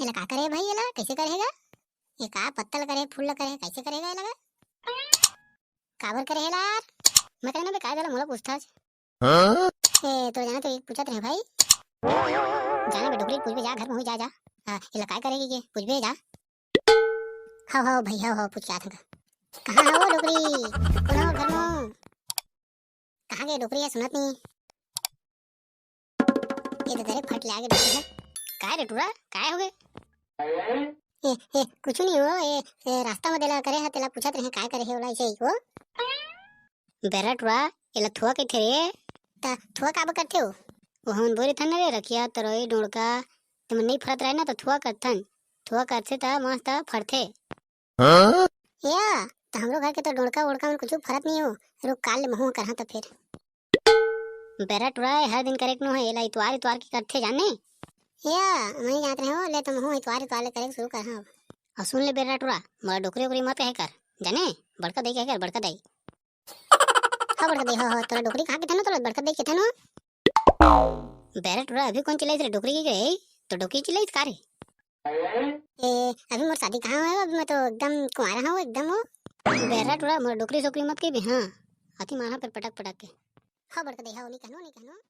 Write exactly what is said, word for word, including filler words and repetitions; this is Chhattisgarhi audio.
एला का करे भाई, एला कैसे करे हे गा? ये का पत्ता ल करे, फूल ल करे, कैसे करे गा एला गा? काबर करे हे ला यार? मैं कहना बे, का जाला मोला पूछथस? हाँ? ए, तो जाना तो एक पूछत रहे भाई। जाना बे डोकरी, पूछबे जा, घर में हुई जा, जा। हाँ, एला काय करे के पूछबे जा। हव, हव भाई, हव, हव, पूछ के आथन। कहाँ हव डोकरी? कोन हव घर में? कहाँ गे डोकरी हे, सुनत नहीं। ये तो तेरे फट ले आगे डोकरी हे। काय रे टुरा, काय हो गे? ए, ए, कुछ नहीं हो, ए, ए, रास्ता में देला करे हे, तेला पूछत रहे, काय करे हे ओला, ऐसे ही हो। बेरा टुरा, एला थुआ कहिथे रे। त थुआ काबर करथे हो? वो हमन बोले थन रे, रखिया, तरई, डोड़का, तेमन नहीं फरत रहे ना, तो थुआ करथन। थुआ करथे त मस्त फरथे। हाँ? या, त हमरो घर के तो डोड़का वोड़का मन कुछ फरत नहीं हो। रुक, काल ले महू करहा त फिर। बेरा टुरा, हर दिन करे के नो है, एला इतवार इतवार के करथे जाने। या, मैं जात रहे हो, ले तो महू इतवार इतवार ले करे के शुरू करहा अब। और सुन ले बेरा टुरा, मोला डोकरी ओकरी मत कहे कर, जाने? बड़का दाई कहे कर, बड़का दाई। हाँ बड़का दाई, हाँ, हाँ, तोला डोकरी कहा के थनो, तोला बड़का दाई के थनो। बेरा टुरा, अभी कोन चिल्लाइस रे, डोकरी के गए? तो डोकरी चिल्लाइस का रे? ए, अभी मोर शादी कहाँ हुआ है? अभी मैं तो एकदम कुंवारा हूँ, एकदम हो। बेरा टुरा, मोर डोकरी सोकरी मत कहिबे, हाँ। हाथी मारहा पर पटक पटक के। हाँ बड़का दाई, हाँ, नहीं कहनो, नहीं कहनो।